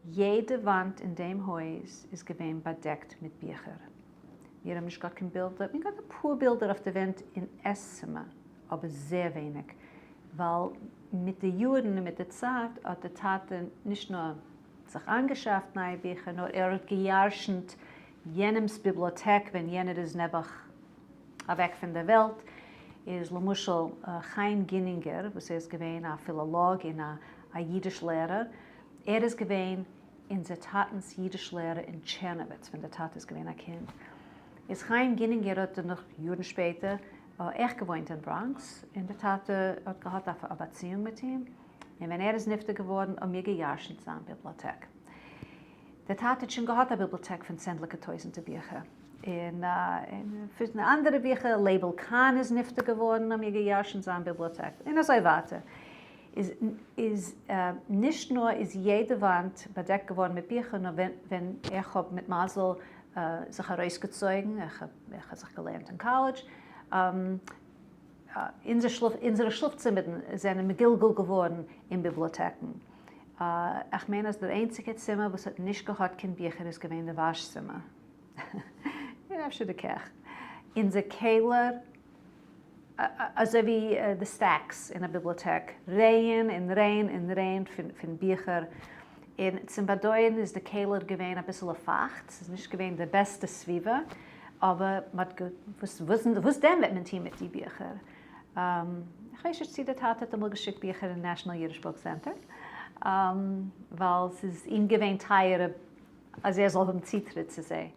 יעדע וואנט אין דעם הויז איז געווען באדעקט מיט ביכער. מיר האבן נישט געהאט קיין בילדער, מיר געהאט אפאר בילדער אויף די ווענט אין עס-צימער, אבער זייער ווייניג, ווייל מיט די יארן און מיט די צייט האט די טאטע נישט נאר זיך איינגעשאפט נייע ביכער, נאר ער האט געירשנט יענעמ'ס ביבליאטעק ווען יענער איז נעבעך אוועק פון דער וועלט. איז למשל חיים גינינגער, וואס ער איז געווען א פילאלאג און א אידיש לערער, ער איז געווען אונזער טאטנ'ס אידיש לערער אין טשערנאוויץ ווען דער טאטע איז געווען א קינד. איז חיים גינינגער האט דערנאך יארן שפעטער אויך געוואוינט אין בראנקס, און דער טאטע האט געהאט א באציאונג מיט אים, און ווען ער איז נפטר געווארן האבן מיר געירשנט זיין ביבליאטעק. דער טאטע האט שוין געהאט א ביבליאטעק פון צענדליגע טויזנטער ביכער, און פון אנדערע ביכער, לייבל קאהן איז נפטר געווארן האבן מיר געירשנט זיין ביבליאטעק, און אזוי ווייטער. איז איז נישט נאר איז יעדע וואנט באדעקט געווארן מיט ביכער, נאר ווען ווען איך האב מיט מזל זיך ארויסגעצויגן, איך האב איך האב זיך געלערנט אין קאלעדזש, אונזער שלאף אונזערע שלאף צימערן זענען מגולגל געווארן אין ביבליאטעקן. איך מיין אז דער איינציגער צימער וואס האט נישט געהאט קיין ביכער איז געווען די וואש צימער. און אפשר די קעך. אונזער קעלער אזוי ווי די stacks אין א ביבליאטעק, רייען און רייען און רייען פון ביכער, און צום באדויערן איז די קעלער געווען אביסעלע פייכט, ס'איז נישט געווען די בעסטע סביבה, אבער מ'האט געוואוסט וואס דען וועט מען טון מיט די ביכער? איך ווייס נישט צי דער טאטע האט אמאל געשיקט ביכער אין National Yiddish Book Center, ווייל ס'איז אים געווען טייערע אז ער זאל האבן צוטריט צו זיי.